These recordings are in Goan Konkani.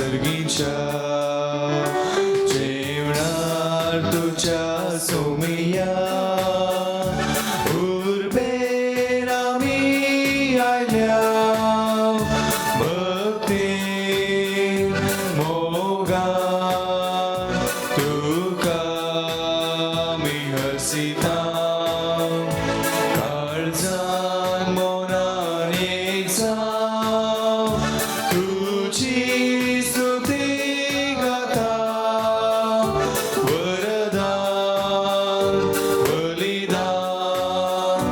सर्गीच्या जेवणार तुज्या सोमया उर्बेन आमी आयल्या भक्तीन मोगान तुका आमी हरसिता काळजान मनान एक जावन तुजी स्तुती गाता वरदान बलिदान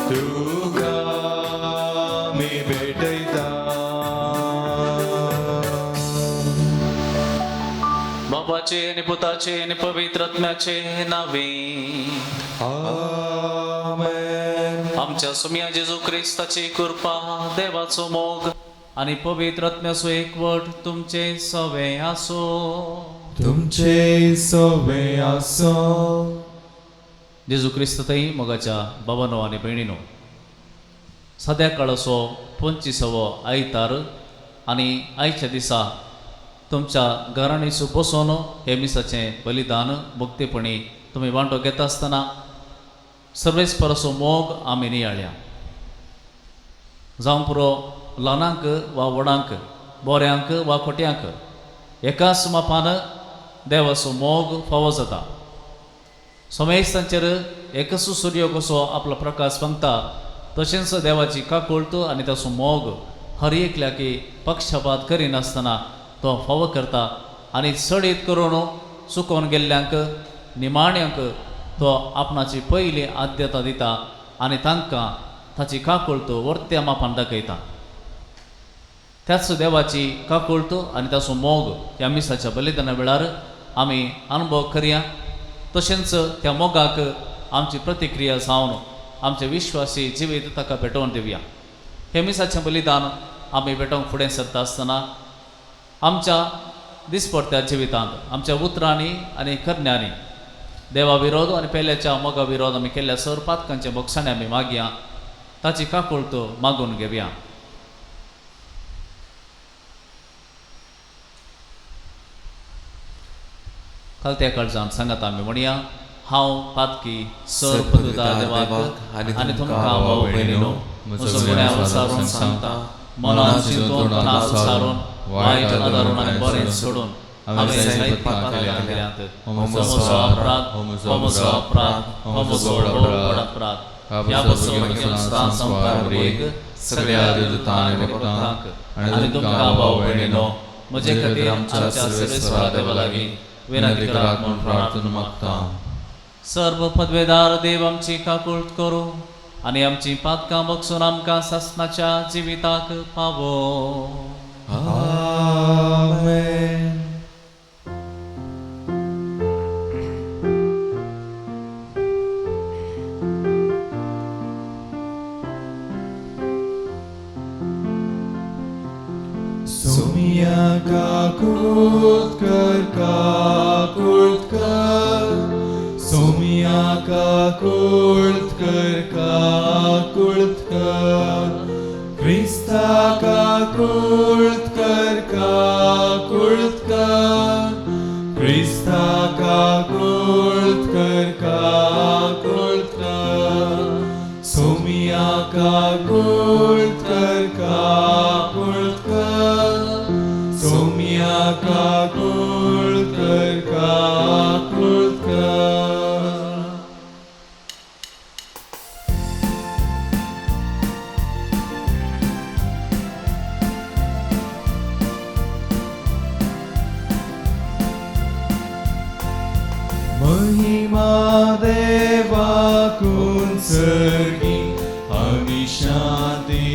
तुका आमी भेटयता. बापाचे आणि पुताचे आणि पवित्र आत्म्याचे नावे. आमेन. आमच्या सुमया जेजू क्रिस्ताची कृपा, देवाचो मोग आणि पवित्र आत्म्याचो एकवट तुमचे सवे आसो. तुमचे सवे आसो. जेजू क्रिस्त थंय मोगाच्या बाबानो आनी भयणीनो, सद्या काळाचो 25वो आयतार आनी आयच्या दिसा तुमच्या घरांनी बसून हे मिसाचें बलिदान भक्तीपणी तुमी वांटो घेता आसतना सर्वेस्पराचो मोग आमी नियाळया. जावं पुरो ल्हानांक वा व्हडांक, बोऱ्यांक वा खोट्यांक एकाच मापान देवाचो मोग फावो जाता. समेस्तांचेर एकच सूर्य कसो आपलो प्रकाश पंगता तशेंच देवाची काकुळट आनी ताचो मोग हर एकल्याकी पक्षपात करिनासतना तो फावो करता आनी चडीत करून चुकोवन गेल्ल्यांक निमाण्यांक तो आपणाची पयली आद्यता दिता आनी तांकां ताची काकुळट वर्त्या मापान दाखयता. त्याच देवाची काकुळट आनी ताचो मोग ह्या मिसाच्या बलिदाना वेळार आमी अनुभव करया. तशेंच त्या मोगाक आमची प्रतिक्रिया जावन आमचे विश्वासी जिवीत ताका भेटोवन दिवया. हे मिसाचें बलिदान आमी भेटोवंक फुडें सरता आसतना आमच्या दिसपडत्या जिवितांत आमच्या उतरांनी आनी करण्यांनी देवा विरोध आनी पेल्याच्या मोगा विरोध आमी केल्ल्या सर पातकांचे बोगसाणे आमी मागया, ताची काकुळट मागून घेवया. खालत्या काळजान सांगात आमी म्हणया, हांव पातकी सर पदुदा देवाक आनी तुमकां भाव भयणीनो म्हजो गुन्यांव सारून सांगता, मनान चिंतून मनान सारून वायट आदारून आनी बरें सोडून हांवें जायतीं पातकां केल्यांत. हो म्हजो अपराध, हो म्हजो अपराध, हो म्हजो व्हड अपराध. ह्या पासून संवसार भोग सगळ्या देवदूतांक आनी भक्तांक आनी तुमकां भाव भयणीनो म्हजे खातीर आमच्या सर्वेस्परा देवा लागीं विनंती करात म्हूण प्रार्थना मागता. सर्व पदवेदार देव आमची काकुळट करूं आनी आमची पातकां बक्षून आमकां सासणाच्या जिविताक पावो. आमेन. सोमिया काकुळट कर, काकुळट कर, सोमिया काकुळट कर, काकुळट कर, क्रिस्ता काकुळट कर, काकुळट कर, क्रिस्ता काकुळट कर, काकुळट कर, सोमिया काकुळट कर, काकुळट कर, सोमिया काकुळट कर, काकुळट कर. महिमा देवाकून सर्गी आनी शांती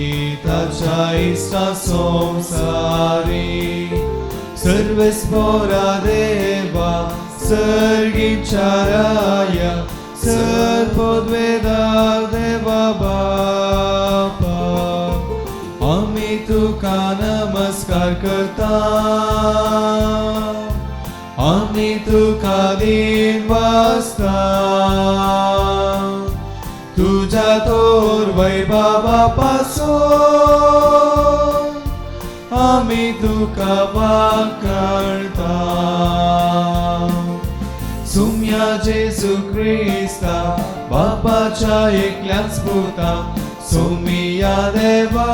ताच्या इश्टा संवसारी. सर्वेस्परा देवा सर्गीच्या राया सर्वपदवेदार देवा बापा आमी तुका नमस्कार करता, आमी तुका दिन वाचता, तुज्या तोर वैभवा पासून आमी तुका वाखाणता. सुम्या जेजू क्रिस्ता बापाच्या एकल्याच पुता, सोमिया देवा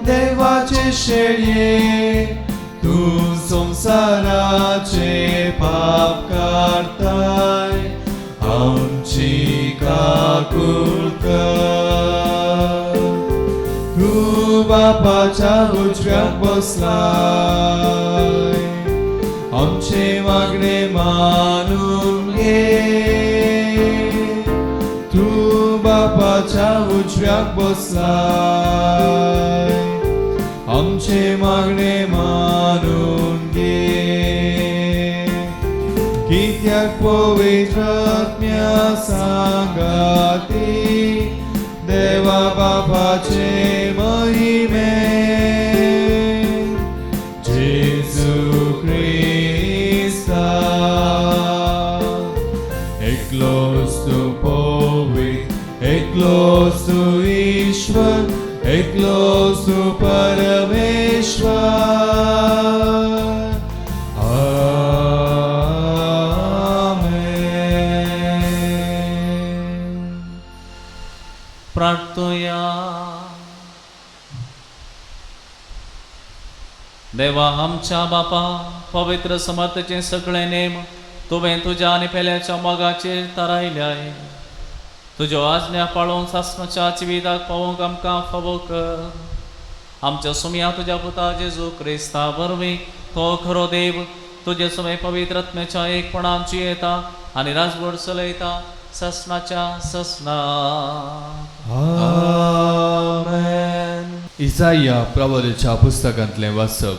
देवाचे शेळये, तूं संवसाराचे पाप काडताय, आमची काकूळ कर. तूं बापाच्या उजव्याक बसलाय, आमचे मागणे मानून घे. तूं बापाच्या उजव्याक बसलाय, आमचे मागणे मानून घे. कित्याक पवित्र आत्म्या सांगाती देवा बापाचे महिमे, जेजू क्रिस्ता एकलोच तूं पवित्र, एकलोच तूं ईश्वर, एकलोच तूं परमेश्वर. आमेन. प्रार्थुया. देवा आमच्या बापा, पवित्र समर्थचे सगळे नेम तुवें तुज्या आनी पेल्याच्या मोगाचेर थारायल्याय. तुज्यो आज्ञा पाळोवन सासणाच्या जिविताक पावोवंक आमकां फावो कर. आमच्या सुमया तुज्या पुता जेजू क्रिस्ता वरवीं, तो खरो देव तुजे सुमे पवित्र आत्म्याच्या एकपणान जियेता आनी राजवट चलयता ससनाच्या ससना. आमेन. इसाया प्रबोधच्या पुस्तकांतलें वाचप.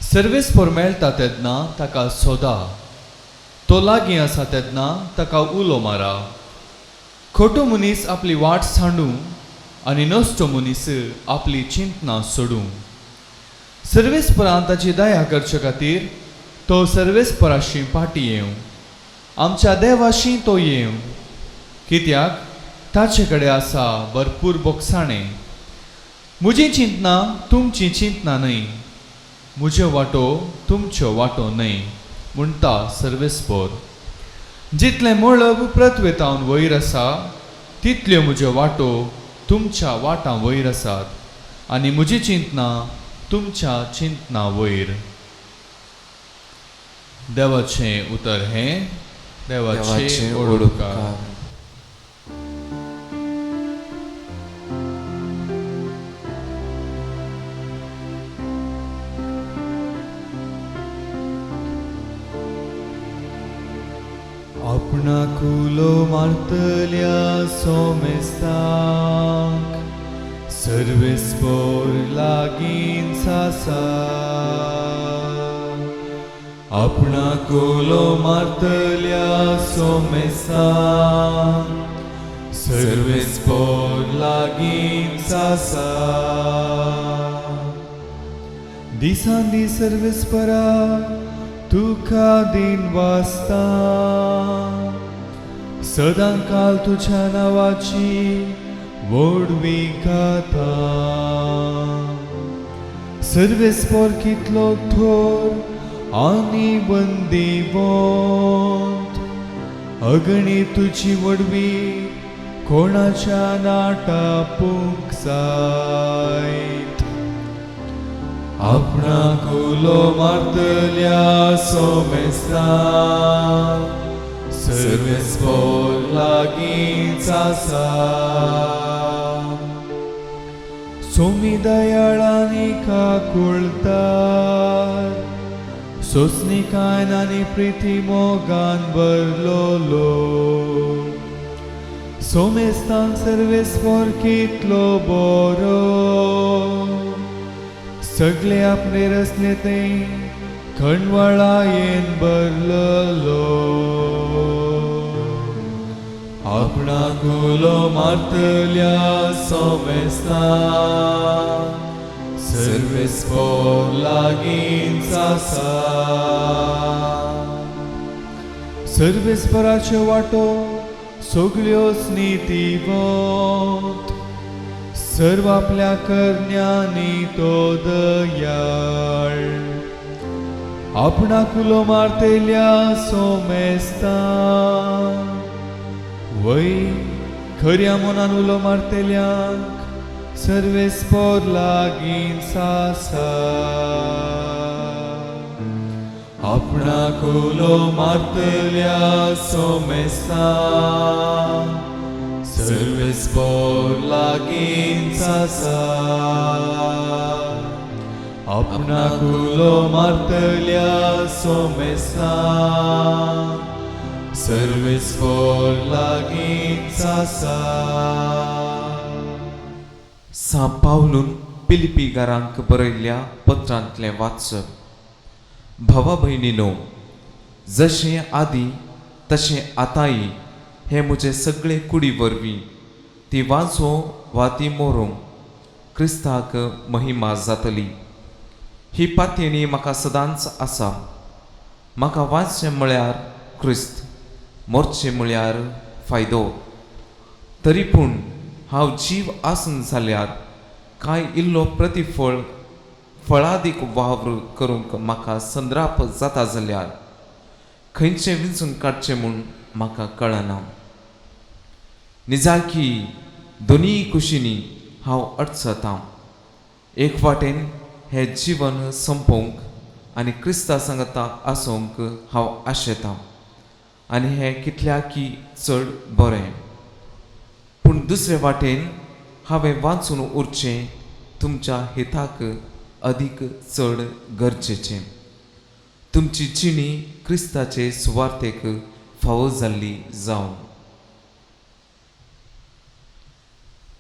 सर्वेस्पोर मेळटा तेन्ना ताका सोदा, तो लागीं आसा तेन्ना ताका उलो मारा. खोटो मनीस आपली वाट सांडूं आनी नश्टो मनीस आपली चिंतना सोडूं. सर्वेस्परान ताची दया करचे खातीर तो सर्वेस्पराशी फाटी येवं, आमच्या देवाशी तो येवं, कित्याक ताचे कडेन आसा भरपूर बोगसाणें. म्हजी चिंतना तुमची चिंतना न्हय, म्हज्यो वाटो तुमच्यो वाटो न्हय, म्हणटा सर्वेस्पोर. जितलें मळब पृथ्वेतावन वयर आसा तितल्यो म्हज्यो वाटो तुमच्या वाटां वयर आसात आनी म्हजी चिंतना तुमच्या चिंतना वयर. देवाचें उतर हें देवाचें देवाचें ओडुकार. ओडुकार. आपणाक उलो मारतल्या सोमेस्तांक सर्वेस्पोर लागींच आसा. आपणाक उलो मारतल्या सोमेस्तांक सर्वेस्पोर लागींच आसा. दिसान दीस सर्वेस्परा तुका दिन वाचता, सदां काल तुज्या नांवाची व्हडवी गाता. सर्वेस्पोर कितलो थोर आनी बंदीवंत, अगणी तुजी व्हडवी कोणाच्या नाटापूंक जायत. आपणाक उलो मारतल्या सोमेस्तांक सर्वेस्पोर लागींच आसा. सोमी दयाळांनी काकुळटार, सोंसणीकायन आनी प्रिती मोगान भरलोलो. सोमेस्तांक सर्वेस्पोर कितलो बरो, सगळे आपले रचले ते खंडवळायेन भरलेलो. आपणाक उलो मारतल्या सोमेस्तांक सर्वेस्पोर लागींच आसा. सर्वेस्पराच्यो वाटो सगळ्योच नितीवंत, सर्व आपल्या करण्यांनी तो दयाळ आपणाक उलो मारतेल्या सोमेस्ता वय खऱ्या मनान उलो मारतेल्यांक सर्वेस्पोर लागींच आसा. आपणाक उलो मारतल्या सोमेस्ता सर्वेस्पोर लागींच आसा. आपणाक उलो मारतल्या सोमेस्ता सर्वेस्पोर लागींच आसा. सां पावलून पिलिपीगारांक बरयल्ल्या पत्रांतलें वाचप. भावा भयणीनो, जशें आदीं तशें आतांय हे म्हजे सगळे कुडी वरवीं ती वाचों वा ती मोरूं क्रिस्ताक महिमा जातली. ही पातयेणी म्हाका सदांच आसा. म्हाका वाचचें म्हळ्यार क्रिस्त, मोरचें म्हळ्यार फायदो. तरी पूण हांव जीव आसून जाल्यार कांय इल्लो प्रतिफळ फळादीक वावर करूंक म्हाका संद्राप जाता जाल्यार खंयचें विंचून काडचें म्हूण म्हाका कळना. निजाकी दोनूय कुशींनी हांव अडचतां. एक वाटेन हें जिवन सोंपोवंक आनी क्रिस्ता सांगता आसूंक हांव आशेतां आनी हें कितल्याकी चड बरें. पूण दुसरे वाटेन हांवें वाचून उरचें तुमच्या हिताक अदीक चड गरजेचें. तुमची जिणी क्रिस्ताचे सुवार्थेक फावो जाल्ली जावं.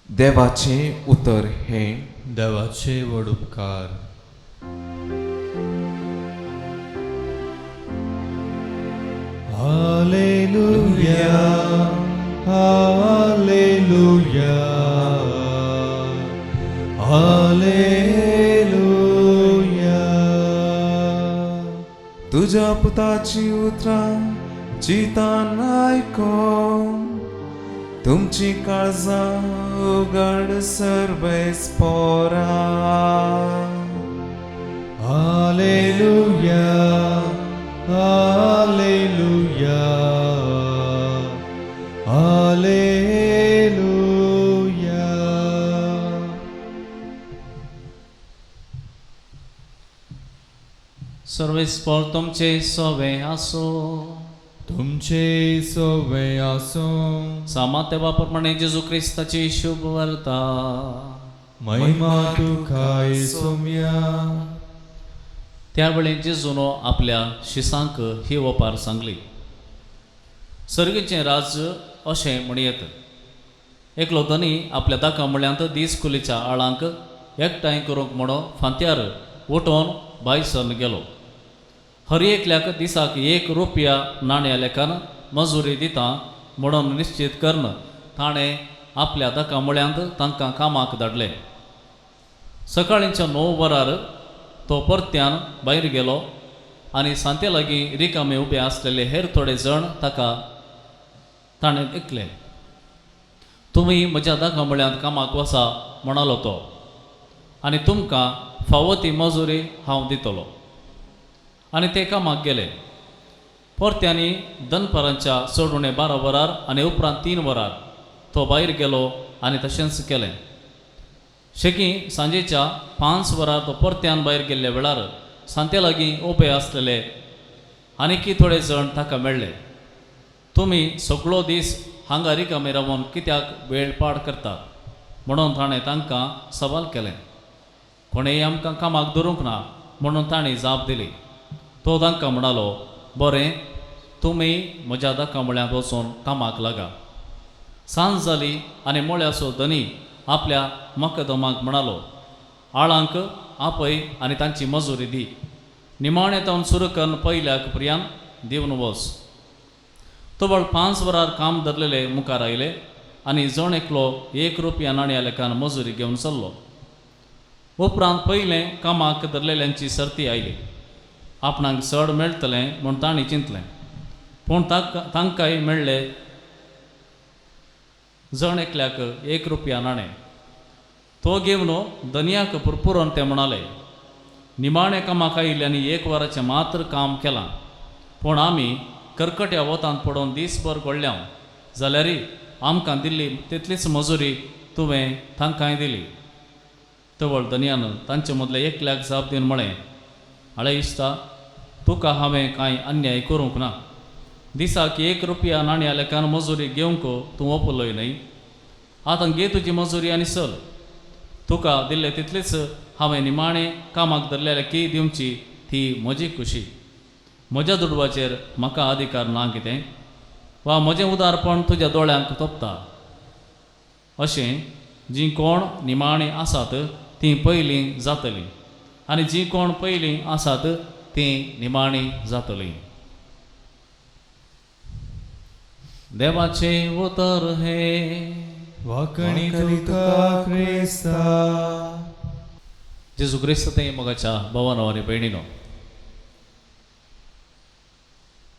देवाचें उतर हें. देवाचे व्हड उपकार. Hallelujah hallelujah hallelujah. तुज्या पुताची उतरां जितान आयकोन तुमची काळजां उगड सर्वेस्पोरा. Hallelujah hallelujah hallelujah. सर्वेस्पोर तुमचे सोवे आसो. तुमचे सोवे आसूं. सामा तेवा प्रमाणे जेजू क्रिस्ताची शुभ वार्ता. महिमा तुका सोम्या. त्यावेळी जेजून आपल्या शिसांक ही ओपार सांगली. सर्गीचें राज्य अशें म्हणयेत, एकलो धनी आपल्या दाका म्हळ्यांत दीस कुलीच्या आळांक एकठांय करूंक म्हणून फांत्यार उठोवन भायर सरन गेलो. हर एकल्याक दिसाक 1 रुपया नाण्या लेखान मजुरी दिता म्हणून निश्चीत करून ताणें आपल्या दाका म्हळ्यांत तांकां कामाक धाडले. सकाळींच्या 9 वरार तो परत्यान भायर गेलो आनी सांते लागीं रिकामे उबे आसलेले हेर थोडे जण ताका ताणें देखले. तुमी म्हज्या दाका म्हळ्यांत कामाक वसा म्हणालो तो, आनी तुमकां फावो ती मजुरी हांव दितलो. आनी ते कामाक गेले. परत्यांनी दनपारांच्या चड उणें 12 वरार आनी उपरांत 3 वरार तो भायर गेलो आनी तशेंच केलें. शेकी सांजेच्या 5 वरार तो परत्यान भायर गेल्ल्या वेळार सांते लागीं उबे आसलेले आनीकी थोडे जण ताका मेळ्ळे. तुमी सगळो दीस हांगा रिकामे रावन कित्याक वेळ पाड करतात म्हणून ताणें तांकां सवाल केलें. कोणेय आमकां कामाक धरूंक ना म्हणून ताणें जाप दिली. तो तांकां म्हणालो, बरें, तुमी म्हज्या दाका म्हळ्यांत वचून कामाक लागा. सांज जाली आनी मळ्याचो धनी आपल्या मकदमाक म्हणालो, आळांक आपय आनी तांची मजुरी दी. निमाणें तावन सुरू करून पयल्याक प्रियान दिवन वच. तवळ 5 वरार काम धरलेले मुखार आयले आनी जण एकलो 1 रुपया नाण्या लेखान मजुरी घेवन चल्लो. उपरांत पयलें कामाक धरलेल्यांची सर्ती आयली. आपणाक चड मेळटलें म्हूण तांणी चिंतलें, पूण तांकांय मेळ्ळे जण एकल्याक 1 रुपया नाणें. तो घेवन धनयाक पुरपुरोन ते म्हणाले, निमाणें कामाक आयिल्ले आनी एक वराचें मात्र काम केलां, पूण आमी करकट्या वतांत पडोवन दीसभर घडल्या, जाल्यारय आमकां दिल्ली तितलीच मजुरी तुवें तांकांय दिली. तवळ धनयान तांचे मदले एकल्याक जाप दिवन म्हळें, आळे इश्टा, तुका हांवें कांय अन्याय करूंक ना. दिसाक 1 रुपया नाण्या लेखान मजुरी घेवंक तूं ओपलोय न्हय? आतां घे तुजी मजुरी आनी चल. तुका दिल्ले तितलीच हांवें निमाणें कामाक धरलेल्या की दिवची ती म्हजी खुशी. म्हज्या दुडवाचेर म्हाका अधिकार ना कितें? वा म्हजें उदारपण तुज्या दोळ्यांक तोपता? अशें जीं कोण निमाणीं आसात तीं पयलीं जातलीं आनी जीं कोण पयलीं आसात तीं निमाणीं जातलीं. देवाचें उतर हें. वाकणी तुका क्रिस्ता. जेजू क्रिस्त तें मोगाच्या भवानो आनी भयणीनो,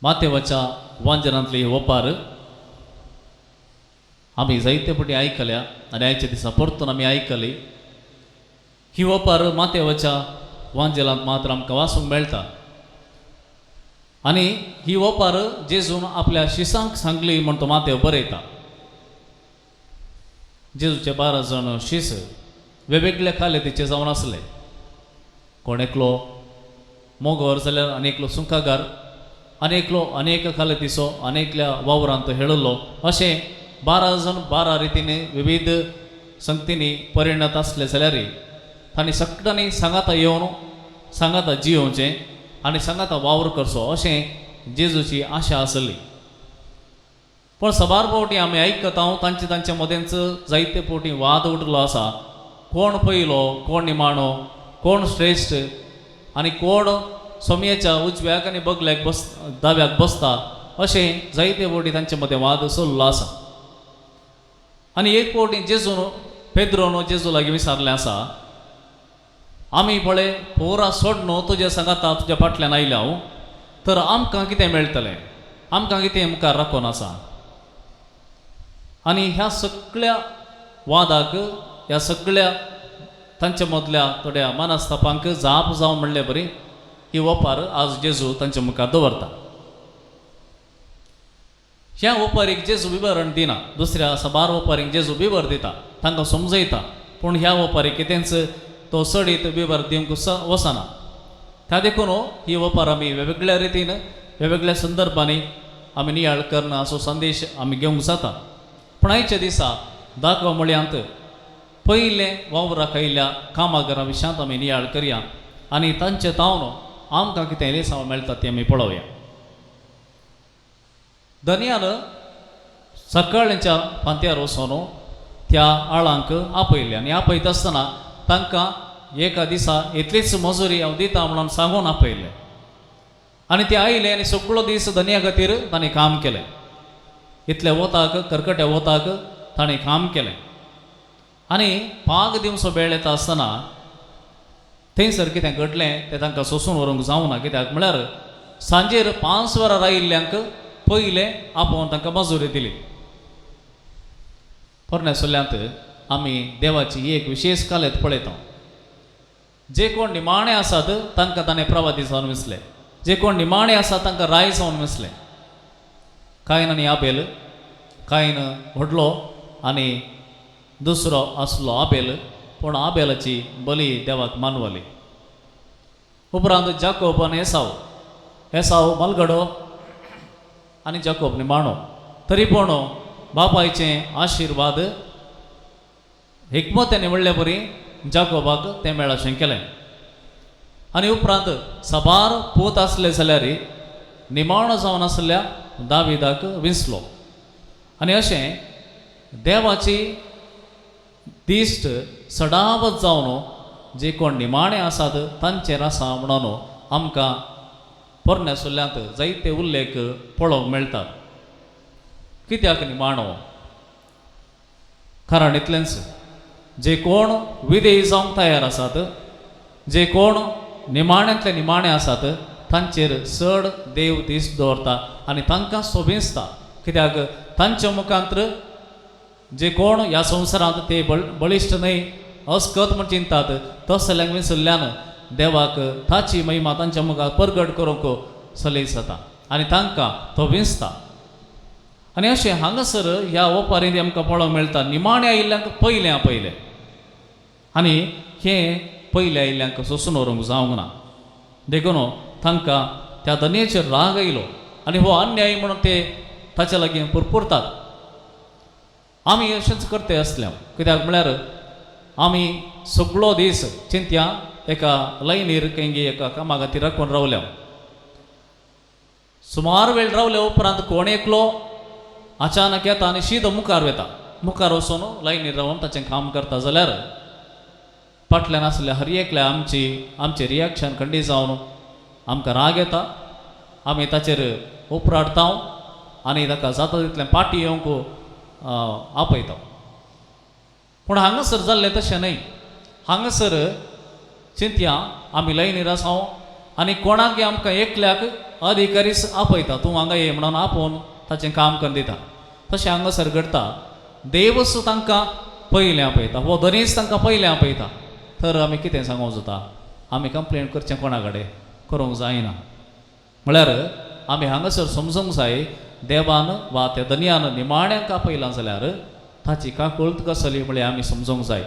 मातेवाच्या वांजनांतली ओपार आमी जायते फावटी आयकल्या आनी आयच्या दिसा परतून आमी आयकली. ही ओपार मातेवाच्या वांजेलांत मात्र आमकां वाचूंक मेळटा आनी ही ओपार जेजून आपल्या शिसांक सांगली म्हण तो मातेव बरयता. जेजूचे 12 जाण शीस वेगवेगळ्या खालेतीचे जावन आसले. कोण एकलो मोगोर जाल्यार आनी एकलो सुंकागार आनी एकलो अनेक खालेतीचो अनेकल्या वावरांत हेळिल्लो. अशें 12 जाण 12 रितीनी विविध संगतींनी परिणत आसले जाल्यार तांणी सगळ्यांनी सांगाता येवन सांगाता जियोवचें आनी सांगाता वावर करचो अशें जेजूची आशा आसली. पूण साबार फावटी आमी आयकता तांचे तांचे मदेंच जायते फावटी वाद उठलो आसा. कोण पयलो, कोण निमाणो, कोण श्रेश्ठ आनी कोण सोमयेच्या उजव्याक आनी बगल्याक बस दाव्याक बसता अशें जायते फावटी तांचे मदें वाद चल्लो आसा. आनी एक फावटी जेजून पेद्रोन जेजू लागीं विचारलें आसा, आमी पळय पोरा सोड न्हू तुज्या सांगाता तुज्या फाटल्यान आयल्या हांव, तर आमकां कितें मेळटलें, आमकां कितें मुखार राखून आसा? आनी ह्या सगळ्या वादाक, ह्या सगळ्या तांच्या मदल्या थोड्या मनस्तापांक जाप जावं म्हणले बरी ही ओपार आज जेजू तांच्या मुखार दवरता. ह्या ओपारीक जेजू विवरण दिना, दुसऱ्या साबार ओपारीक जेजू विवर दिता, तांकां समजयता, पूण ह्या ओपारीक कितेंच तो चडीत विवर दिवंक वचना. त्या देखून ही ओपार आमी वेगवेगळ्या रितीन वेगवेगळ्या संदर्भांनी आमी नियाळ करना असो संदेश आमी घेवंक जाता. पूण आयच्या दिसा दाखवा म्हळ्यांत पयलें वावराक आयिल्ल्या कामागरां विशयांत आमी नियाळ करया आनी तांचे तावन आमकां कितें लेसांव मेळटा तें आमी पळोवया. धनयान सकाळच्या फांत्यार वचून त्या आळांक आपयलें आनी आपयता आसतना तांकां एका दिसा इतलीच मजुरी हांव दिता म्हणून सांगून आपयलें आनी ते आयले आनी सगळो दीस धनया खातीर तांणी काम केलें. इतल्या वताक, करकट्या वताक ताणें काम केलें आनी पाग दिवचो वेळ येता आसतना थंयसर कितें घडलें तें तांकां सोंसून व्हरूंक जावना. कित्याक म्हळ्यार सांजेर 5 वरां आयिल्ल्यांक पयलें आपोवन तांकां मजुरी दिली. पोरण्या सल्ल्यांत आमी देवाची एक विशेश कालेत पळयता. जे कोण निमाणे आसात तांकां ताणें प्रवादी जावन विसले, जे कोण निमाणे आसात तांकां राय जावन विसले. कायन आनी आबेल, कायन व्हडलो आनी दुसरो आसलो आबेल, पूण आबेलाची बली देवाक मानवली. उपरांत जाकोब आनी एसाव, एसाव मलगडो आनी जाकोब निमाणो, तरी पूण बापायचे आशिर्वाद हिकमतांनी म्हणले परी जाकोबाक तें मेळाशें केलें. आनी उपरांत साबार पूत आसले जाल्यार निमाणो जावन आसल्या दाविदाक विंचलो. आनी अशें देवाची दिश्ट सडावत जावन जे कोण निमाणे आसात तांचेर आसा म्हणून आमकां पोरण्या सल्ल्यांत जायते उल्लेख पळोवंक मेळटात. कित्याक निमाणो? कारण इतलेंच, जे कोण विधेयी जावंक तयार आसात, जे कोण निमाण्यांतले निमाणे आसात तांचेर चड देव दीस दवरता आनी तांकां सोबिसता. कित्याक तांच्या मुखांत जे कोण ह्या संवसारांत ते बळिश्ट न्हय, अस्कत म्हण चिंतात तसल्यांक विसरल्यान देवाक ताची महिमा तांच्या मुखार परगट करूंक सलेस जाता आनी तांकां तो विंचता. आनी अशें हांगासर ह्या ओपारींत आमकां पळोवंक मेळटा, निमाणें आयिल्ल्यांक पयलें आपयलें आनी हें पयलें आयिल्ल्यांक सोंसून व्हरूंक जावंक ना. देखून तांकां त्या धनयेचेर राग आयलो आनी हो अन्याय म्हणून ते ताच्या लागीं पुरपुरतात. आमी अशेंच करते आसले, कित्याक म्हळ्यार आमी सगळो दीस चिंत्या एका लायनीर खंय एका कामा खातीर राखून रावल्या. सुमार वेळ रावल्या उपरांत कोण एकलो अचानक येता आनी शीद मुखार वता, मुखार वचून लायनीर रावन ताचें काम करता जाल्यार फाटल्यान आसल्या हर एकल्या आमची आमचें रिएक्शन खंडीत जावन आमकां राग येता, आमी ताचेर उपराडता आनी ताका जाता तितलें पाटी येवंक आपयता. पूण हांगासर जाल्लें तशें न्हय. हांगासर चिंतया आमी लायनीर आसा आनी कोणाक आमकां एकल्याक अधिकारीच आपयता, तूं हांगा ये म्हणून आपोवन ताचें काम करून दिता. तशें हांगासर घडटा, देवच तांकां पयलें आपयता, हो धनीच तांकां पयलें आपयता. तर आमी कितें सांगूंक जाता? आमी कंप्लेन करचें कोणा कडेन करूंक जायना. म्हळ्यार आमी हांगासर समजूंक जाय, देवान वा त्या धनयान निमाण्यांक आपयलां जाल्यार ताची काकुळट कसली म्हळ्यार आमी समजूंक जाय.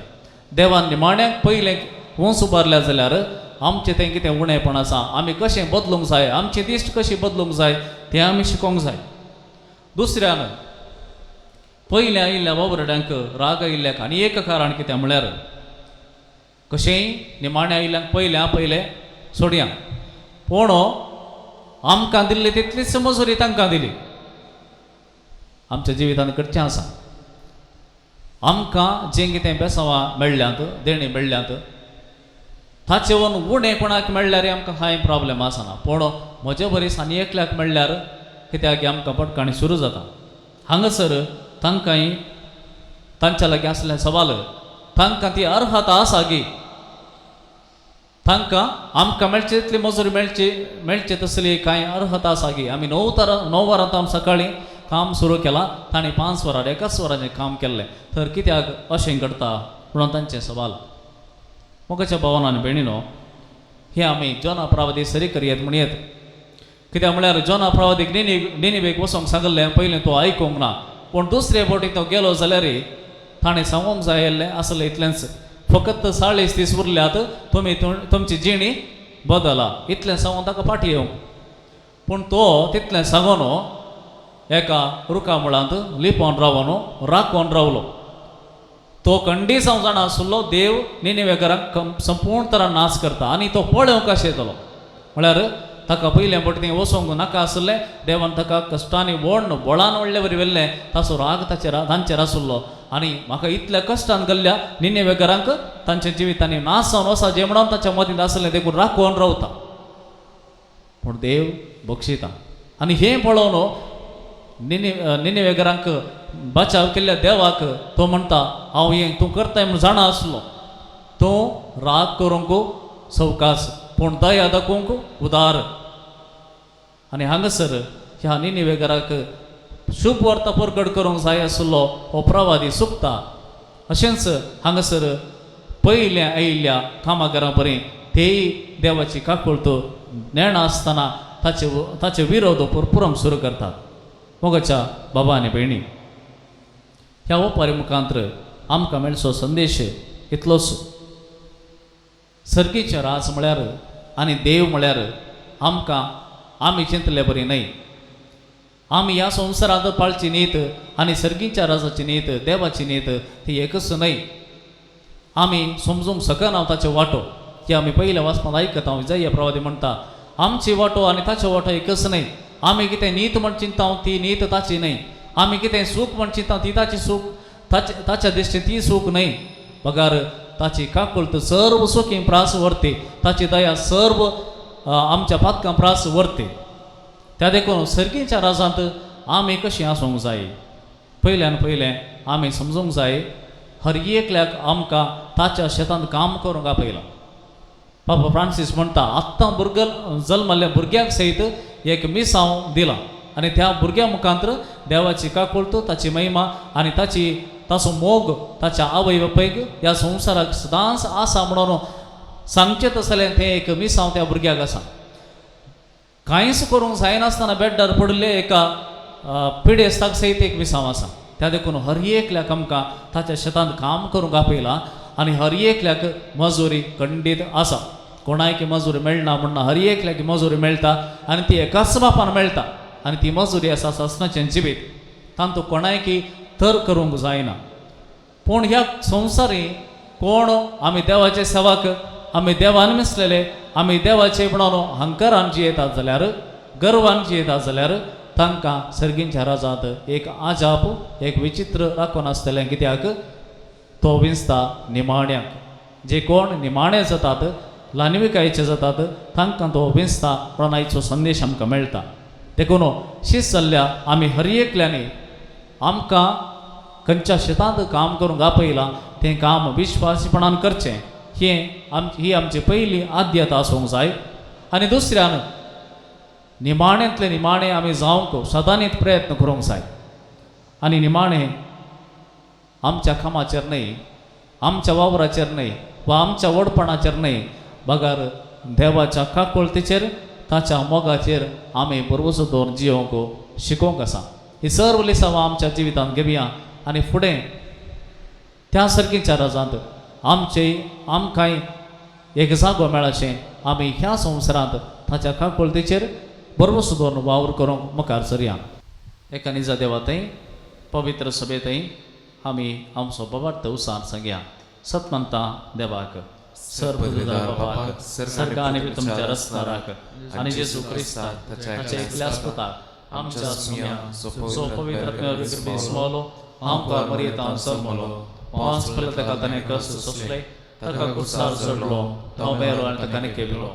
देवान निमाण्यांक पयलें उंच उबारल्या जाल्यार आमचें तें कितें उणेपण आसा, आमी कशें बदलूंक जाय, आमची दिश्ट कशी बदलूंक जाय तें आमी शिकोंक जाय. दुसऱ्यान पयलें आयिल्ल्या वावुरड्यांक राग आयिल्ल्याक आनी एक कारण कितें म्हळ्यार कशेंय निमाणें आयिल्ल्यांक पयलें आपयलें सोडया, पूण आमकां दिल्ली तितलीच मजुरी तांकां दिली. आमच्या जिवितांत घडचें आसा, आमकां जें कितें बेसांवां मेळ्ळ्यांत, देणीं मेळ्ळ्यांत, ताचे वरून उणें कोणाक मेळ्ळ्यार आमकां कांय प्रॉब्लेम आसना, पूण म्हजे बरीच आनी एकल्याक मेळ्ळ्यार कित्याक आमकां पटकाणी सुरू जाता. हांगासर तांकांय तांच्या लागीं आसलें सवाल, तांकां ती अर्हता आसा गी, तांकां आमकां मेळचे तितली मजुरी मेळची मेळचे तसली कांय अर्हता आसा गी. आमी 9 वरां तावन सकाळीं काम सुरू केलां, तांणी 5 वरां 1 वरांचें काम केल्लें, तर कित्याक अशें घडटा म्हणून तांचें सवाल. मोगाच्या भावान आनी भयणीनो, हें आमी जोना प्रवादी सरी करयेत म्हणयेत. कित्याक म्हळ्यार जोना प्रवादीक निनिवेक वचोंक सांगिल्लें, पयलीं तो आयकूंक ना, पूण दुसरे फावटी तो गेलो जाल्यार ताणें सांगूंक जाय आसलें आसलें इतलेंच, फकत 40 दीस उरल्यात, तुमी तुमची जिणी बदला इतलें सांगून ताका फाटी येवंक. पूण तो तितलें सांगून एका रुखा मुळांत लिपोवन रावन राखून रावलो. तो खंडीत हांव जाणा आसलो देव निनिवेकरांक संपूर्ण तरान नाश करता आनी तो पळोवंक कशें येतलो म्हळ्यार ताका पयलें फावटी थंय वचोंक नाका आसलें, देवान ताका कश्टांनी ओडन बळान व्हडले वरी व्हेल्लें, ताचो राग ताचेर तांचेर आसलो आनी म्हाका इतल्या कश्टान गेल्ल्या निनिवेकरांक तांच्या जिवितांनी नाश जावन वचा जें म्हणून ताच्या मतींत आसलें, देखून राखून रावता. पूण देव बक्षिता आनी हें पळोवन निनिवेकरांक बचाव केल्ल्या देवाक तो म्हणटा, हांव हें तूं करताय म्हूण जाणा आसलो, तूं राग करूंक सवकास पूण दया दाखोवंक उदार. आनी हांगासर ह्या निनिवेकराक शुभ वार्ता परगट करूंक जाय आसलो हो प्रवादी चुकता. अशेंच हांगासर पयल्या आयिल्ल्या कामागारां बरी तेय देवाची काकुळट नेणा आसतना ताचे ताचे विरोध पुरपुरोंक सुरू करतात. मोगाच्या बाबा आनी भयणी, ह्या ओपारी मुखांतर आमकां मेळचो संदेश इतलोच, सर्गीचें राज म्हळ्यार आनी देव म्हळ्यार आमकां आमी चिंतले बरी न्हय. आमी ह्या संवसारांत पाळची नीत आनी सर्गीच्या राजाची नीत, देवाची नीत ती एकच न्हय. आमी समजूंक शकना ताचे वांटो की आमी पयल्या वाचपांत आयकता. जय प्रवादी म्हणटा, आमची वांटो आनी ताचो वांटो एकच न्हय. आमी कितें नीत म्हण चिंता ती नीत ताची न्हय, आमी कितें सूख म्हण चिंता ती ताची सूख ताच्या दिश्टीन ती सूख न्हय, बगार ताची काकुळट सर्व सुखी प्रास व्हरती, ताची दया सर्व आमच्या पातकां प्रास व्हरती. त्या देखून सर्गीच्या राजांत आमी कशीं आसूंक जाय, पयल्यान पयलें आमी समजूंक जाय हर एकल्याक आमकां ताच्या शेतांत काम करूंक आपयलां. पापा फ्रांसीस म्हणटा, आत्तां भुरगो जल्मल्ल्या भुरग्याक सयत एक मिसांव दिलां आनी त्या भुरग्या मुखांत देवाची काकुळट, ताची महिमा आनी ताची ताचो मोग ताच्या आवय बापायक ह्या संवसाराक सदांच आसा म्हणून सांगचें तसलें तें एक मिसांव त्या भुरग्याक आसा. कांयच करूंक जायनासतना बेड्डार पडिल्ले एका पिडेस्ताक सयत एक मिसांव आसा. त्या देखून हर एकल्याक आमकां ताच्या शेतांत काम करूंक आपयला आनी हर एकल्याक मजुरी खंडीत आसा. कोणायक मजुरी मेळना म्हणना, हर एकल्याक मजुरी मेळटा आनी ती एकाच बापान मेळटा आनी ती मजुरी आसा सासणाचें जिवीत. तांतूं कोणायकी तर करूंक जायना. पूण ह्या संवसारी कोण आमी देवाचे सेवाक, आमी देवान मिसलेले, आमी देवाचे म्हणून हंकारान जियेतात जाल्यार, गर्वान जियेतात जाल्यार तांकां सर्गींच्या राजांत एक आजाप, एक विचित्र राखून आसतलें. कित्याक तो विंचता निमाण्याक, जे कोण निमाणे जातात, ल्हानविकायेचे जातात, तांकां तो विंचता म्हणून आयचो संदेश आमकां मेळटा. देखून शीत जाल्ल्या आमी हर एकल्यांनी आमकां खंयच्या शेतांत काम करूंक आपयलां तें काम विश्वासीपणान करचें, हें ही आमची पयली आद्यता आसूंक जाय. आनी दुसऱ्यान निमाण्यांतले निमाणे आमी जावंक सदांच प्रयत्न करूंक जाय. आनी निमाणें आमच्या कामाचेर न्हय, आमच्या वावराचेर न्हय वा आमच्या व्हडपणाचेर न्हय, बगर देवाच्या काकुळतीचेर, ताच्या मोगाचेर आमी बरोवचो दवरून जियोवंक शिकोवंक आसा. ही सर्व लिसांवां आमच्या जिवितांत घेवया आनी फुडें त्या सारकीच्या राजांत आमचे आमकांय एक जागो मेळाशें आमी ह्या संवसारांत ताच्या काकुळतीचेर बरोवचो दवरून वावर करूंक मुखार सरया. एका निजा देवातय पवित्र सभेतय आमी आमचो बाबार्थ उसार सांगया. सतमंता देवाक, सर्व बापाक, सर्ग आनी तुमच्या रस्ताराक आनी जेजू क्रिस्ताक ताच्या एकल्याच पुताक आमच्या सुम्या जो पवित्र आत्म्यान आमकां मरयेतान जल्मलो, पांच पयले ताका ताणें कश्ट सोंसले, ताका कुसार चडलो, तो मेलो आनी ताका निकेविलो,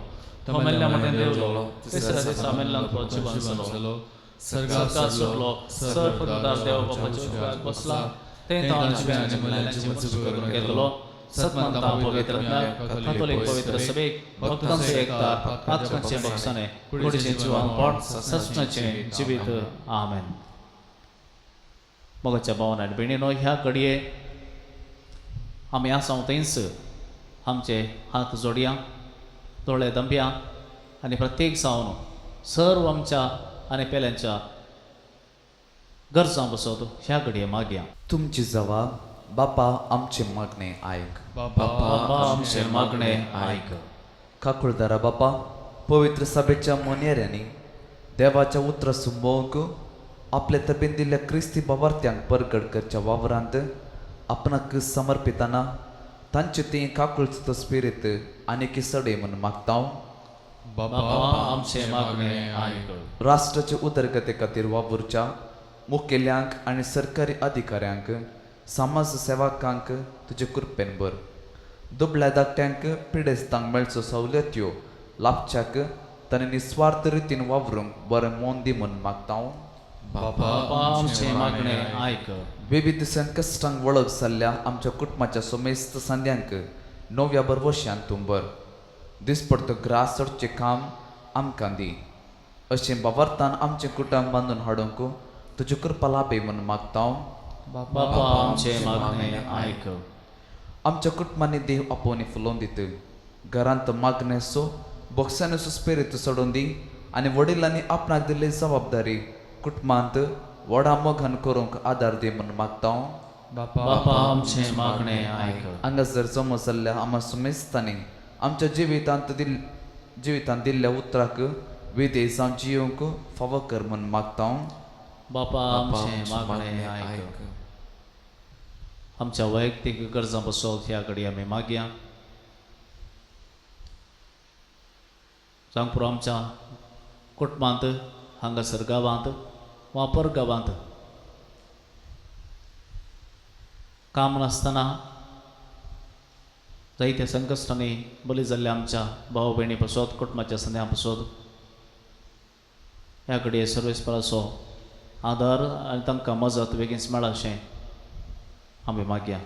तो मेल्ल्या म्हणून देवलो, तिसऱ्या दिसा मेल्ल्यान तो जिवन जालो, सर्गाक चडलो, सर्व देव बापाच्या उजव्याक बसला, ते तो आमच्या मेल्ल्यांची मजूर करून घेतलो. सतमंता पवित्र कातोलीक पवित्र सभेक, भक्तांचे एकतार, पातकांचे बक्षाने, कुडीचें जिवानपण, ससनाचें जिवीत. आमेन. मोगाच्या भावान आनी भयणीनो, ह्या घडये आमी आसा थंयच आमचे हात जोडया, दोळे दंपया आनी प्रत्येक जावन सर्व आमच्या आनी पेल्यांच्या गरजां बसत ह्या घडये मागया. तुमची जवाब बापा आमचे मागणे आयक. बापा आमचे मागणे आयक. काकुळदारा बापा, पवित्र सभेच्या मोनेऱ्यांनी देवाच्या उतरां सुंबोवंक आपले तबेन दिल्ल्या क्रिस्ती बाबार्थ्यांक परगट करच्या वावरांत आपणाक समर्पिताना तांचे ती काकुळचो स्पिरीत आनी सडे म्हूण मागता. बापा आमचे मागणे आयक. राष्ट्राचे उदरगते खातीर वावुरच्या मुखेल्यांक आनी सरकारी अधिकाऱ्यांक, समाज सेवकांक तुजे कृपेन भर. दुबळ्या धाकट्यांक, पिडेस्तांक मेळचो सवलत्यो लाभच्याक ताणें निस्वार्थ रितीन वावरूंक बरें मन दी म्हूण मागता. बापा आमचे मागणे आयक. विविध संकश्टांक वळख जाल्ल्या आमच्या कुटुंबाच्या समेस्त संद्यांक नव्या भरवश्यान तूं भर. दिसपडतो ग्रास चडचें काम आमकां दी. अशें बावरतान आमचें कुटुंब बांदून हाडूंक तुजी कृपा लाभे म्हूण मागता. बापा आमचे मागणे आयक. आमच्या कुटुंबांनी देव आपोवणी फुलोवन दित. घरांत मागणेचो बोक्सानेचो स्पिरीत सोडून दी आनी वडिलांनी आपणाक दिल्ली जबाबदारी कुटुंबांत व्हडा मोगान करूंक आदार दी म्हूण मागता. बापा आमचे मागणे आयक. हांगासर जमो जाल्ल्या आमा सुमेस्तांनी आमच्या जिवितांत दिल्ल्या उतराक विधेय जावन जियोवंक फावो कर म्हूण मागता. बापा आमचे मागणे आयक. आमच्या वैयक्तीक गरजां बसोत ह्या घडये आमी मागया. जावंक पुरो आमच्या कुटुंबांत, हांगासर गांवांत वा परगांवांत काम नासतना जायत्या संकश्टांनी बली जाल्ल्या आमच्या भाव भयणी पसोत, कुटुंबाच्या संद्या पसोत ह्या घडये सर्वेस्पराचो आदार आनी तांकां मजत बेगीन मेळाशें आमी मागया.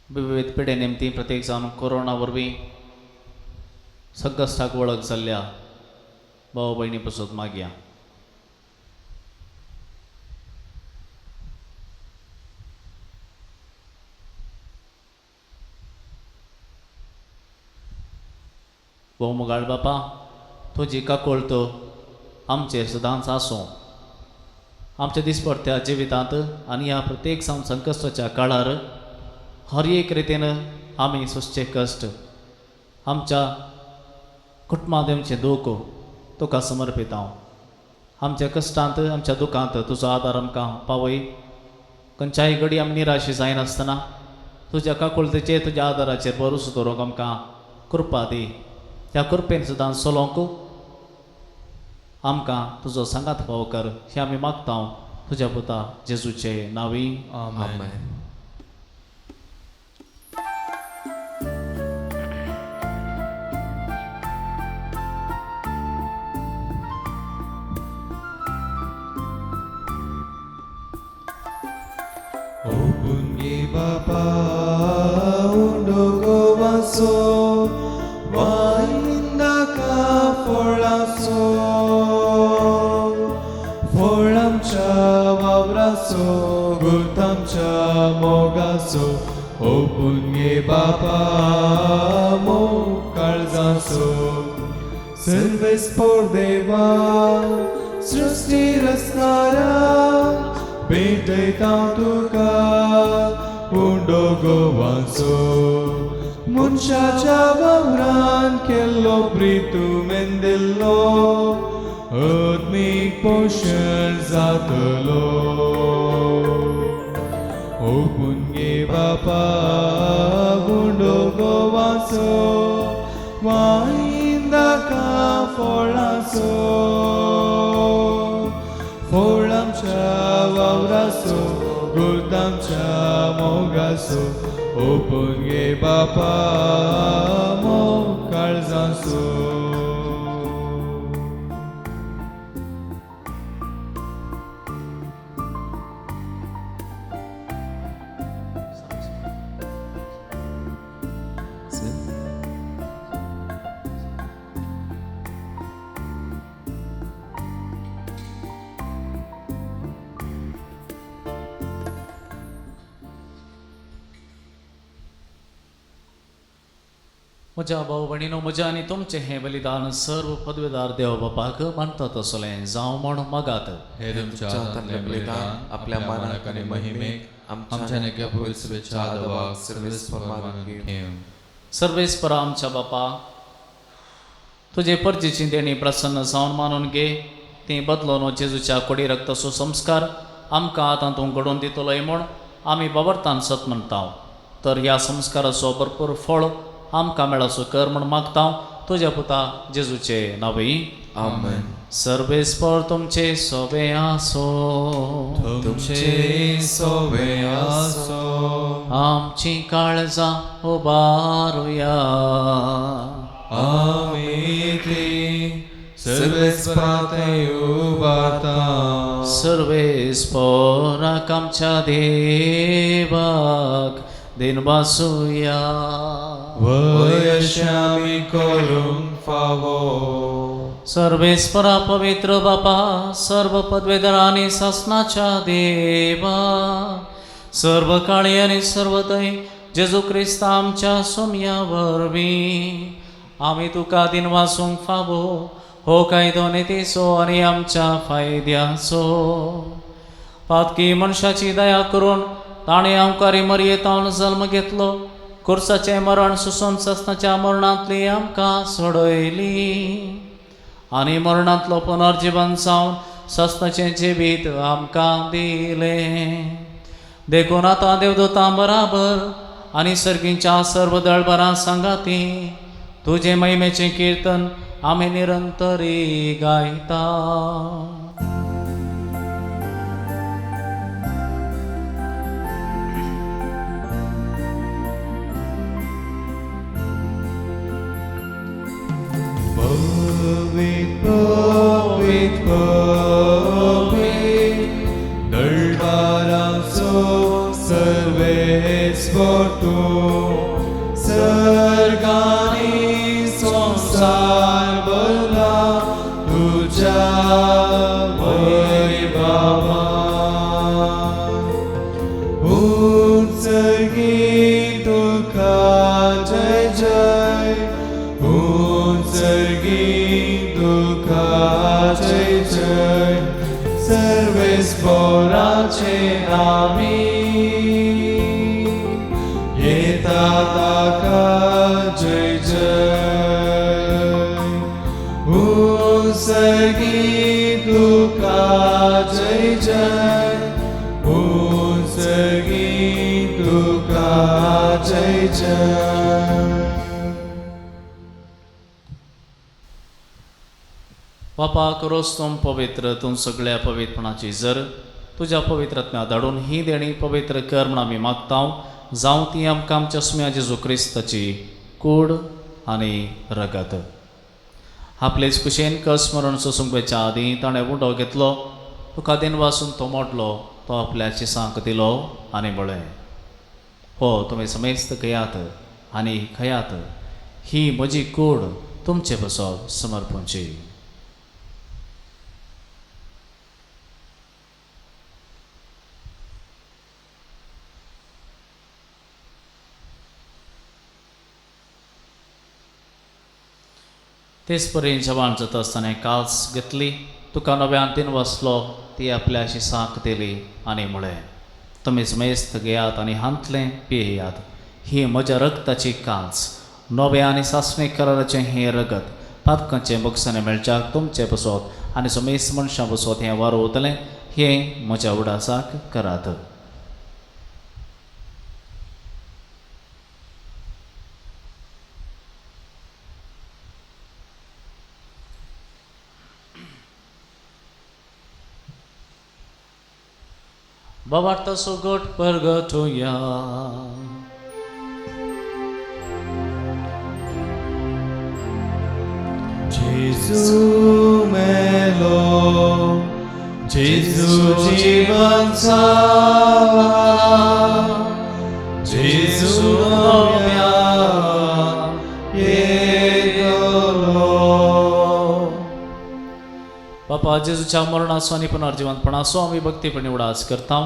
विविध पिडे निमती प्रत्येक जावन कोरोना वरवीं संकश्टाक वळख जाल्ल्या भाव भयणी पसोत मागया. वो मोगाळ बापा, तुजी काकुळट आमचेर सदांच आसूं. आमच्या दिसपडत्या जिवितांत आनी ह्या प्रत्येक संकश्टाच्या काळार हर एक रितीन आमी सोंसचे कश्ट, आमच्या कुटुंबांत येवचें दूख तुका समर्पित हांव. आमच्या कश्टांत आमच्या दुखांत तुजो आदार आमकां पावय. खंयच्याय घडी आमी निराशी जायनासतना तुज्या काकुळतेचेर तुज्या आदाराचेर भरोसो दवरूंक आमकां कृपा दी. त्या कृपेन सुद्दां चलोवंक आमकां तुजो सांगात फावो कर हें आमी मागता तुज्या पुता जेजूचे नांवी. आमेन. बापा उंडो गोवाचो वायंदाका फळाचो, फळांच्या वावराचो गुतांच्या मोगाचो, ओ पुण्य बापा मोग काळजाचो. सर्वेस्पोर देवा सृष्टी रचणारा भेटयता तुका उंडो गोवाचो. मनशाच्या वावरान केल्लो प्रितू मेंदिल्लो आत्मीक पोशण जातलो. ओ पुण्य बापा उंडो गोवाचो वायंदाका फळाचो, फळांच्या वावराचो गुतांच्या मोगाचो, ओ पुण्य बापा मोग काळजाचो. म्हज्या भाव भयणीनो, म्हज्या आनी तुमचें हें बलिदान सर्व पदवेदार देव बापाक मानता तसलें जावं म्हूण मागात. हे तुमच्या हातांतलें बलिदान आपल्या मानाक आनी महिमेक आमच्या नेक्या पवित्र आदवाक सर्वेस्पर मानून घेवं. सर्वेस्परा आमच्या बापा, तुजे परजेची देणी प्रसन्न जावन मानून घे. ती बदलोन जेजूच्या कोडी रक्ताचो संस्कार आमकां आतां तूं घडोवन दितलोय म्हूण आमी बाबरतान सत म्हणटा. तर ह्या संस्काराचो भरपूर फळ आमकां मेळाचो कर म्हूण मागता तुज्या पुता जेजूचे नांवी. आमेन. सर्वेस्पर तुमचे सोबे आसो. तुमचे सोबे आसो. आमची काळजां उबारुया. आमी ती सर्वेस्परांत उबारता. सर्वेस्पराक आमच्या देवाक दिनवासुया. वयशामी आमी करूंक फावो. सर्वेस्परा पवित्र बापा, सर्व पदवेदार आनी सासनाच्या देवा, सर्व काळी आनी सर्वतय जेजू क्रिस्ता आमच्या सोम्या वरवीं आमी तुका दिनवासूंक फावो हो कायदो नितीचो आनी आमच्या फायद्याचो. पातकी मनशाची दया करून ताणें आमकां मरयेतावन जल्म घेतलो, कुर्साचें मरण सोंसून सासणाच्या मरणांतली आमकां सोडयली आनी मरणांतलो पुनर्जीवन जावन सासणाचें जिवीत आमकां दिलें. देखून आतां देवदूतां बराबर आनी सर्गींच्या सर्व दळबरां सांगाती तुजें महिमेचें किर्तन आमी निरंतरी गायता. पवित्र पवित्र पवित्र दळबाराचो सर्वेस्पर तूं, सर्गांनी संवसार भरला तुज्या वैभवान. उत्सर्गी तुका जय जय, उत्सर्गी येता ताका जय जय उंसगी तुका जय जय उंसगी तुका जय जय. बापा करोस तूं पवित्र तूं सगळ्या पवित्रपणाची जर तुज्या पवित्र आत्म्या धाडून ही देणी पवित्र कर म्हण आमी मागता जावं ती आमकां आमच्या सुम्या जेजू क्रिस्ताची कूड आनी रगत. आपलेच कुशेन कस मरण सोसूंक वयच्या आदीं ताणें उंडो घेतलो, तुका देनवासून तो मोडलो, तो आपल्या चिसांक दिलो आनी म्हळें, हो तुमी समेस्त घेयात आनी खयात, ही म्हजी कूड तुमचे बसो समर्पणची. तेच परी जेवण जाता आसतना काल्स घेतली, तुका नव्यान तीन वसलो, ती आपल्या शिसांक दिली आनी म्हळें, तुमी समेस्त घेयात आनी हांतलें पियेयात, ही म्हज्या रगताची काल्स, नव्या आनी सासणी कराराचें हें रगत पातकांचें बक्षाणें मेळच्याक तुमचें बसोत आनी समेस्त मनशां बसोत हें वारोवतलें, हें म्हज्या उडासाक करात. बाबार्थ सुगट परगटुया. जेजू मेलो, जेजू जीवन जाला, जेजू नव्या येतलो. बापा जेजूच्या मरणाचो आनी पुनर्जिवंतपणाचो आमी भक्तीपणी उडास करता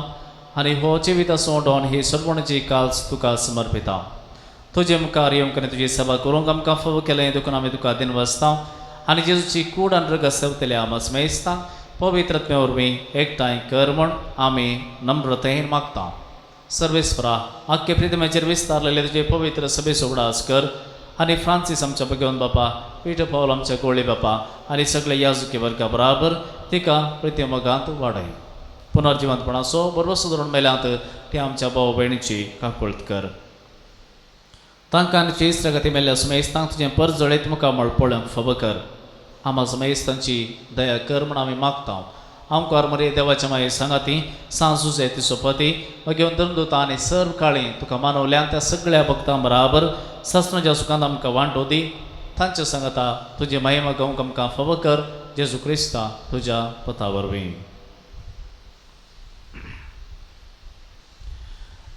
आनी हो जिविताचो डॉन ही सर्वणची काल्स तुका समर्पिता. तुजे मुखार येवंक आनी तुजी सेवा करूंक आमकां फावो केलें देखून आमी तुका दिन वसता आनी जेजूची कूड आनी रगत सेवतल्या आमस मेजता पवित्र आत्म्या वरवीं एकठांय कर म्हूण आमी नम्रतेन मागता. सर्वेस्परा आख्खे प्रितमेचेर विस्तारलेले तुजे पवित्र सभेचो उडास कर आनी फ्रांसीस आमच्या भगवंत बापा, पीटर पावल आमच्या गोळी बापा आनी सगळे याजुकी वर्गा बराबर तिका प्रितिमोगांत वाडय. पुनर्जिवंतपणाचो बरोबर धरून मेल्यांत ते आमच्या भाव भयणीची काकुळत कर. तांकां आनी तुजी इश्टागती मेल्ल्या समेस्तांक तुजें परजळीत मुखामळ पळोवंक फावो कर. आमा समेस्तांची दया कर म्हूण आमी मागता. आमकार मरे देवाच्या माये सांगाती सांजुजे तिचो पती मागीर धर्मदूता आनी सर्व काळी तुका मानवल्यान त्या सगळ्या भक्तां बराबर सासणाच्या सुखांत आमकां वांटो दी. तांच्या सांगाता तुजी महिमा गावंक आमकां फावो कर जेजू क्रिस्ता तुज्या पता वरवीं.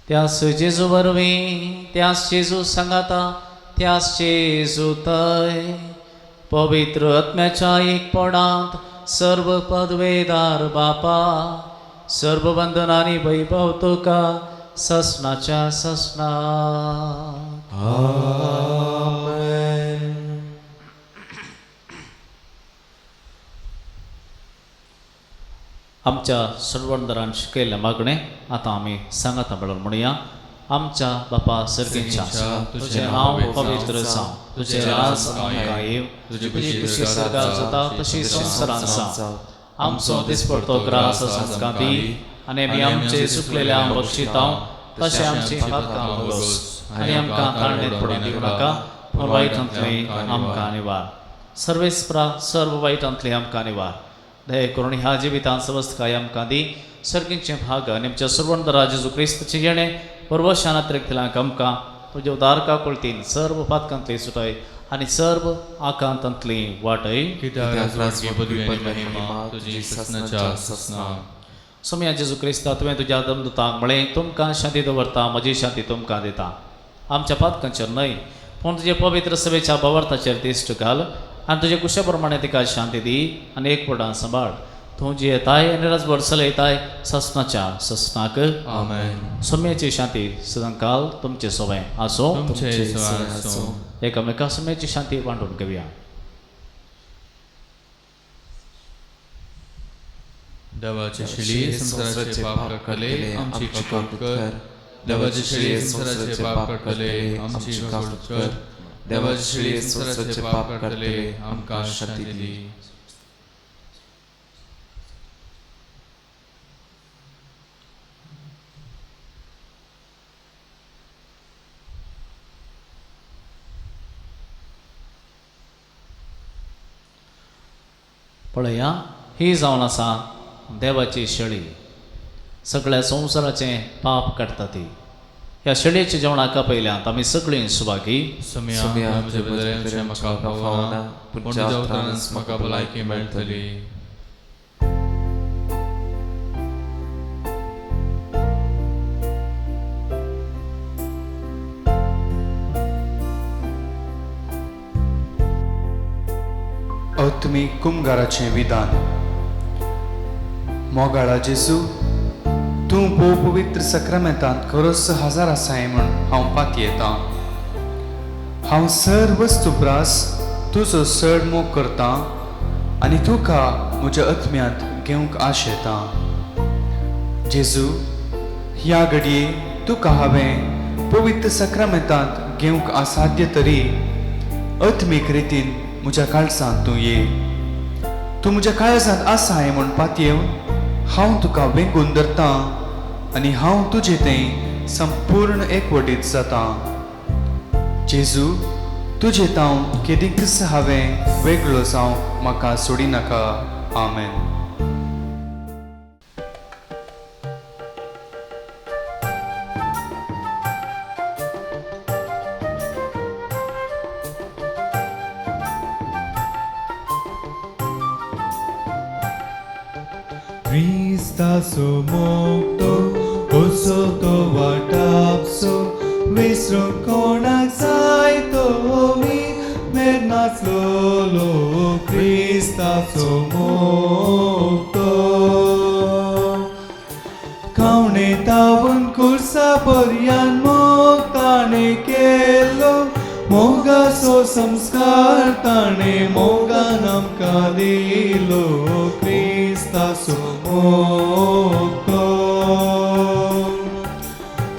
त्यास जेजू वरवीं, त्यास जेजू सांगाता, त्यास जेजू तय पवित्र आत्म्याच्या एकपणांत सर्व पदवेदार बापा, सर्व वंदनानी वैभव तुका ससनाच्या ससना. आमेन. आमच्या सर्वंदरान शिकयल्लें मागणें आतां आमी सांगाता मेळून म्हणुया. आमच्या बापा सर्गीच्या, तुजें नांव पवित्र जावं, तुजें राज आमकां येवं, तुजी खुशी स्वर्गार जाता तशी संवसारांत जावं. आमचो दिसपडतो ग्रास आमकां दी आनी आमी आमचे चुकलेल्या बक्षितां तशें आमची पातकां भोगोस आनी आमकां ताळणेंत पडून दिवं नाका, पूण वायटांतलें आमकां निवार. सर्वेस्परा सर्व वायटांतलें आमकां निवार. दया करून ह्या जिवितांत सवस्तकाय आमकां दी. सर्गींचें भाग आनी आमच्या सर्वंदरा जेजू क्रिस्ताचें येणें परवशान अतिरिक्तल्यांक आमकां तुज्या उदार काकुळतीन सर्व पातकांतली सुटय आनी सर्व आकांतांतली वाटय. सोम्या जेजू क्रिस्ता, तुवें तुज्या दमदुतांक म्हळें, तुमकां शांती दवरता, म्हजी शांती तुमकां दिता. आमच्या पातकांचेर न्हय पूण तुजे पवित्र सभेच्या भावार्थाचेर दिश्ट घाल आनी तुजे कुशा प्रमाणे तिका शांती दी आनी एक पडां सांबाळ. तूं जी येताय आनी राजभर चलयताय ससनाच्या ससनाक. आमेन. सोम्याची शांती सदांकाल तुमचे सोवें आसूं. एकामेका सोम्याची शांती वांटून घेवया. देवाचे शिली संवसाराचे पाप काडले आमची काकूळ कर. देवाचे शेळये संवसाराचे पाप काडटले, आमची काकूट कर. देवाचे शेळये संवसाराचे पाप काडटले, आमकां शांती दी. पळया, ही जावन आसा देवाची शेळी, सगळ्या संवसाराचें पाप काडटा ती. ह्या शेळयेच्या जेवणाक आपयल्यांत आमी सगळीं सुभागी. सोम्या, म्हज्या बदल्याचें म्हाका फावना, पूण तुज्या उतरानच म्हाका भलायकी मेळटली. आत्मीक कुमगाराचें विधान. मोगाळा जेजू, तूं भोव पवित्र सक्रामेंतांत खरोच हजार आसाय म्हूण हांव पातयेतां. हांव सर वस्तू प्रास तुजो चड मोग करतां आनी तुका म्हज्या आत्म्यांत घेवंक आशेतां. जेजू, ह्या घडये तुका हांवें पवित्र सक्रामेंतांत घेवंक असाध्य तरी आत्मीक रितीन म्हज्या काळजांत तूं ये. तूं म्हज्या काळजांत आसाय म्हूण पातयेवन हांव तुका वेंगून धरतां आनी हांव तुजे थंय संपूर्ण एकवटीत जातां. जेजू, तुजे तावन केदींकच हांवें वेगळो जावंक म्हाका सोडिनाका. आमेन. क्रिस्ताचो मोग कसो तो वाटापसो, विसरूंक कोणाक जाय तो मेर नासलोलो. क्रिस्ताचो मोग तो खावणे तावून कुर्सा पर्यान मोग ताणें केलो, मोगाचो संस्कार ताणें मोगान आमकां दिलो. क्रिस्ताचो मोग तो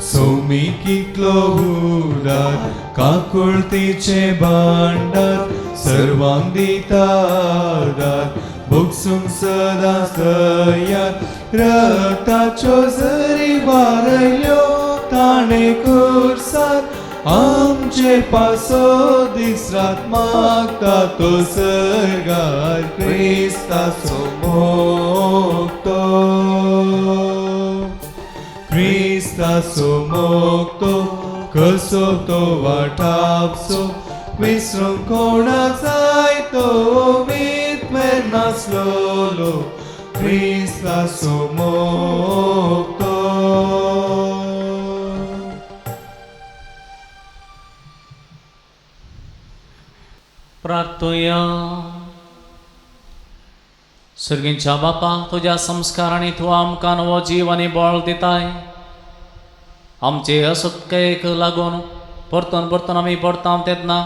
सोमी कितलो उदार, काकुळतीचें भांडार, सर्वांक दिता आदार, भोगसूंक सदां तयार. रक्ताच्यो झरी वारयल्यो ताणें कुर्सार, आमचे पासो दीस रात मागता तो सर्गार. क्रिस्ताचो मोग तो, क्रिस्ताचो मोग तो कसो तो वाटापसो, विसरूंक कोणाक जाय तो मीत मेर नासलोलो. क्रिस्ताचो मोग तो. प्रार्थुया. सर्गींच्या बापा, तुज्या संस्कारांनी तूं आमकां नवो जीव आनी बळ दिताय. आमचे असक्येक लागून परतून परतून आमी पडटा तेन्ना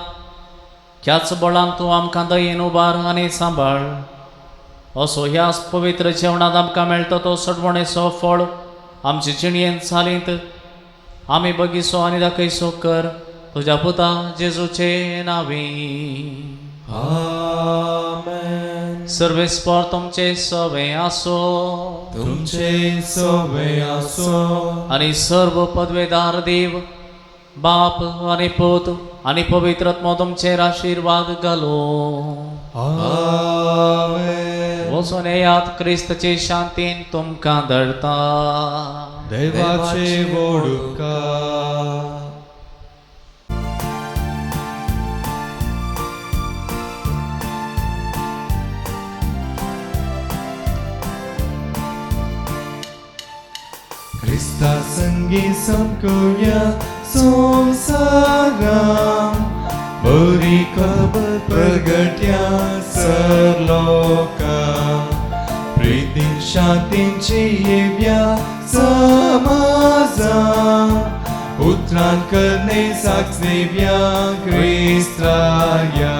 ह्याच बळान तूं आमकां दयेन उबार आनी सांबाळ. असो ह्याच पवित्र जेवणांत आमकां मेळटा तो सडवणेचो फळ आमचे जिणयेन चालींत आमी बगीचो आनी दाखयचो कर, तुज्या पुता जेजूचे नांवी. आमेन. सर्वेस्पर तुमचे सवे आसो, तुमचे सवे आसो, आनी सर्व पदवेदार देव बाप आनी पूत आनी पवित्र आत्मो तुमचेर आशिर्वाद घालो. आमेन. वचून येयात, क्रिस्ताचे शांतीन तुमकां धरता. देवाचे व्हड उपकार. क्रिस्ता संगी संकुया संसारा, बरी खबर प्रगट्या सरलोका, प्रीतीन शांतींची येव्या समाजा, उतरान करणे साक्ष देव्या क्रिस्ताया.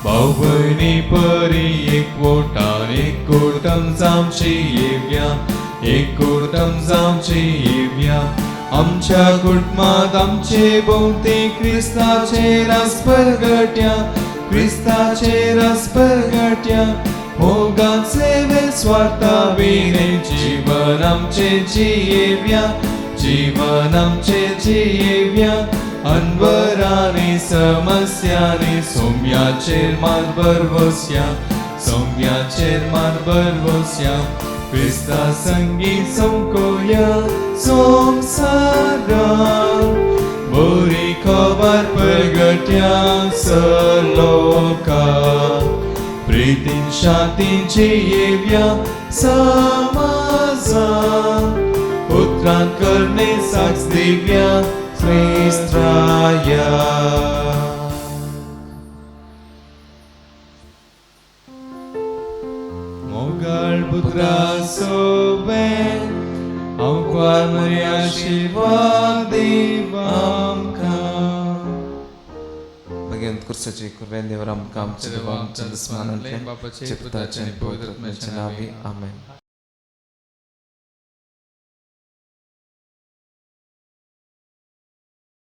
भाव भयणी परी एकवटान एकवटम जावची येव्या, एकवटम जावची येव्या, आमच्या कुटुंबात आमचे भोंवती क्रिस्ताचे रास परगट्या क्रिस्ताचे रास परगट्या मोगाचे स्वार्था विणे जीवन आमचे जियेव्या जीवन आमचे जियेव्या अनवरानी समस्यानी सोम्याचेर मात भरवस्या सोम्याचेर मात भरवस्या क्रिस्ता संगी चमकोया संवसारान बरी खबर परगट्या सलोका प्रीतीन शांतीन जियेव्या समाजान उतरान करणे साक्ष दिव्या क्रिस्ताया. मोगाळ पुत्रा सोबेन आमकां मरी आशिर्वाद दीव आमकां. मागीर कुर्साची कुर्वेन देवर आमकां आमच्या देवा आमच्या दुस्मानांतल्यान बापाचे पुताचे आनी पवित्र आत्म्याच्या नांवी आमेन.